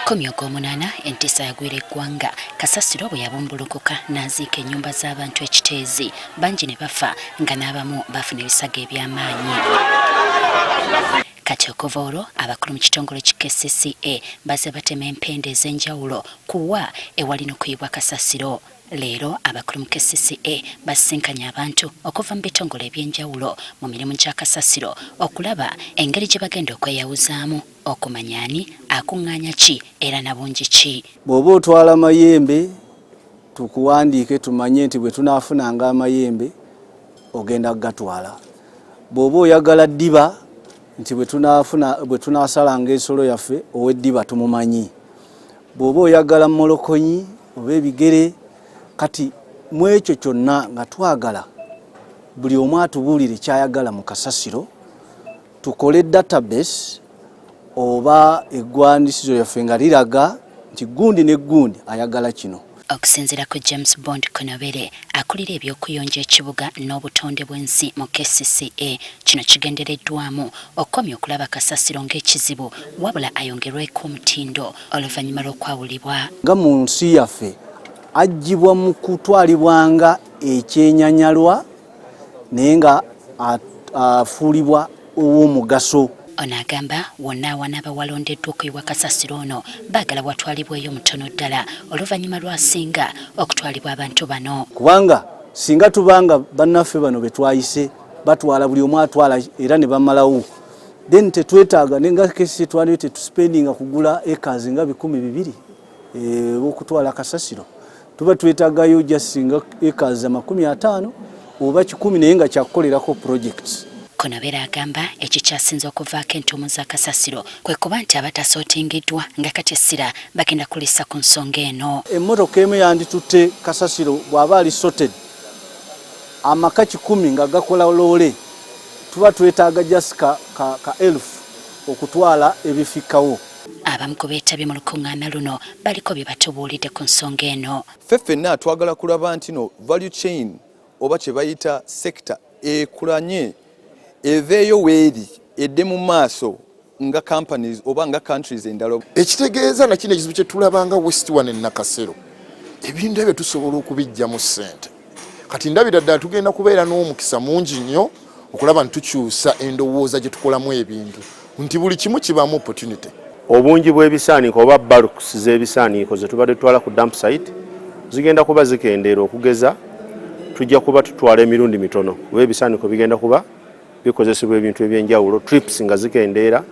10 Ogwomunaana entiisa yagwira eggwanga kasasiro bwe yabumbulukuka n'aziika ennyumba z'abantu e Kiteezi, bangi ne bafa nga n'abamu bafuna ebisago eby'amaanyi. Kati okuva olwo abakulu mu kitongole ki KCCA bazze batema empenda ez'enjawulo ku wa ewalina okuyibwa kasasiro. Leero abakulu mu kcca basisinkanye abantu okuva mu bitongole eby'enjawulo mu mirimu gya kasasiro okulaba engeri gye bagenda okweyawuzaamu okumanya ani akungaanya ki era na bungi ki. Bw'oba otwala mayembe tukuwandiike tumanye nti bwe tunaafunanga amayembe ogenda kugatwala. Bw'oba oyagala ddiba nti bwe tunaasalanga ensolo yaffe ow'eddiba tumumanyi. Bw'oba oyagala molokonyi oba ebigere, kati mu ekyo kyonna nga twagala buli omu atubuulire ky'ayagala mu kasasiro, tukole database oba eggwandisizo lyaffe nga liraga nti gundi ne gundi ayagala kino. Okusinziira ku James Bond Konobere akulira eby'okuyonja ekibuga n'obutonde bw'ensi mu kcca, kino kigendereddwamu okukomya okulaba kasasiro ng'ekizibu wabula ayongerweko omutindo oluvannyuma lw'okwawulibwa. Nga mu nsi yaffe aggyibwa mu kutwalibwa nga ekyenyanyalwa naye nga afuulibwa ow'omugaso. Ono agamba wonna awanaaba walondeddwa okuyiwa kasasiro ono baagala watwalibweyo mutono ddala oluvannyuma lw'asinga okutwalibwa abantu bano. Kubanga singa tubanga bannaffe bano be twayise batwala buli omu atwala era ne bamalawo, then tetwetaaga nenga kesi twaliyo tetuspendinga kugula acres nga 2,000 okutwala kasasiro, tuba twetagayo just nga acres 50 oba 100 naye nga kyakukolerako projects. Konobera agamba ekikyasinze okuvaako entuumu za kasasiro kwe kuba nti abatasootingiddwa nga kati essira bagenda kulissa ku nsonga eno. Emmotoka emu yanditutte kasasiro bw'aba ali sorted amaka 100 nga gakola loole, tuba twetaaga just ka elfu okutwala ebifikkawo. Abamu ku beetabye mu lukuŋŋaana luno baliko bye batubuulidde ku nsonga eno. Ffe ffenna twagala kulaba nti no value chain oba kye bayita sector ekulanye eveeyo weeri edde mu maaso nga companies oba nga countries endala. Ekitegeeza na kino ekizibu kye tulaba nga West One e Nakasero, ebintu ebyo tusobola okubiggyamu ssente. Kati ndabira ddala tugenda kubeera n'omukisa mungi nnyo okulaba nti tukyusa endowooza gye tukolamu ebintu nti buli kimu kibaamu opportunity. Obungi bw'ebisaaniiko oba bulks z'ebisaaniiko ze tubadde tutwala ku dump site zigenda kuba zikendeera, okugeza tujja kuba tutwala emirundi mitono kuba ebisaaniiko bigenda kuba bikozesebwa ebintu eby'enjawulo, trips nga zikendeera,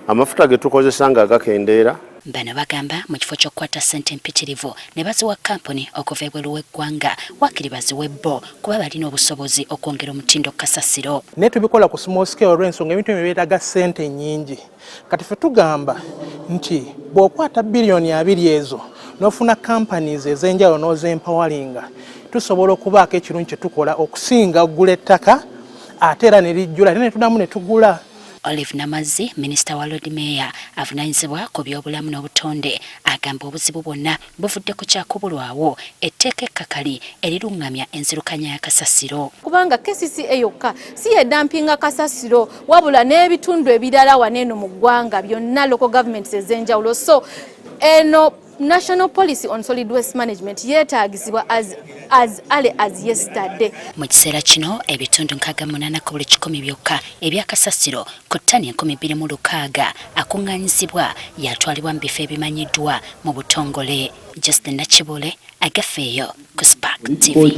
amafuta ge tukozesa nga gakendeera. Bano bagamba mu kifo ky'okukwata ssente empitirivu ne baziwa kkampuni okuva ebweru w'eggwanga, waakiri baziwe bo kuba balina obusobozi okwongera omutindo ku kasasiro. Naye tubikola ku small scale olw'ensonga ebintu ebyo byetaaga ssente nnyingi. Kati ffe tugamba nti bw'okwata biliyoni 20 ezo n'ofuna companies ez'enjawulo n'ozempawalinga, tusobola okubaako ekirungi kye tukola okusinga okugula ettaka ate era ne lijjula ate ne tuddamu ne tugula. Olive Namazzi, minisita wa Lord Mayor avunaanyizibwa ku byobulamu n'obutonde, agamba obuzibu bwonna buvudde ku kyakubulwawo etteeka ekkakali erirungamya enzirukanya ya kasasiro. Kubanga KCCA yokka si yedampinga kasasiro wabula n'ebitundu ebirala wano eno mu ggwanga byonna local governments ez'enjawulo, so eno National Policy on Solid Waste Management yeetaagisibwa as early as yesterday. Mu kiseera kino ebitundu 68 ku buli 100 byokka ebya kasasiro ku ttani 2006 akuŋŋaanyizibwa yatwalibwa mu bifo ebimanyiddwa mu butongole. Justin Nakibule, Agafeeyo ku Spark TV.